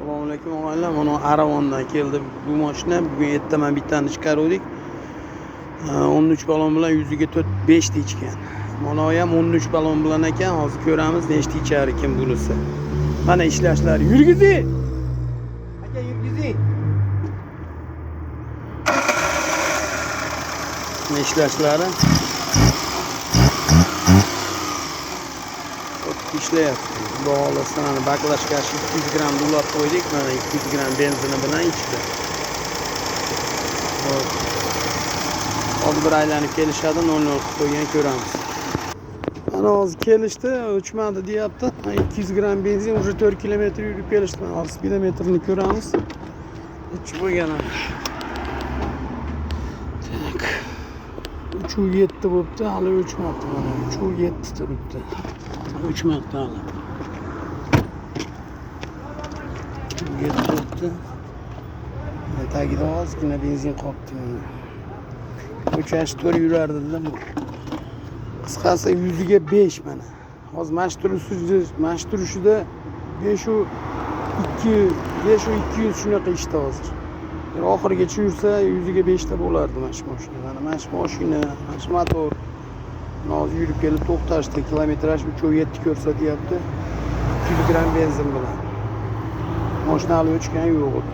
Assalomu alaykum, og'aynilar. Mana Aravondan keldi bu mashina. Bugun ertaman bittani chiqaruvdik. 13 balon bilan yuziga 4 5 ta ichgan. Mana ham 13 balon bilan ekan. Hozir ko'ramiz nechta ichar ekan bunisi. Mana ishlashlari. Yurgizing. Aka, yurgizing. Mana ishlashlari. O'tib ishlayapti. Xudo xohlasa, mana baklashkashi 200 gramm ulab qo'ydik. Mana 200 gramm benzini bilan ichdi. Xo'p. Hozir bir aylanib kelishadi, 00 qilib qo'ygan, ko'ramiz. Mana hozir kelishdi, o'chmadi deyapti. Mana 200 gramm benzin, уже 4 kilometr yurib kelishdi. Mana hozir spidometrini ko'ramiz. Nechi bo'lgan? Так. 3,7 bo'libdi, hali o'chmabdi mana. 3,7 turibdi. O'chmabdi hali. 3,7 bo'libdi. Mana tagida ozgina benzin qolibdi mana. Uch to'rt yurardi-da bu. Qisqasi yuziga 5 mana. Hozir mana shu turishida 5 u 2, 5 u 200 shunaqa ishda hozir. Agar oxirigacha yursa yuziga 5 ta bo'lardi mana shu mashina. Mana shu mashina, mana shu motor. Mana hozir yurib kelib to'xtashdi. Kilometraj 3,7 ko'rsatyapti. 200 gramm benzin bilan. Mashina hali o'chgani yo'q edi.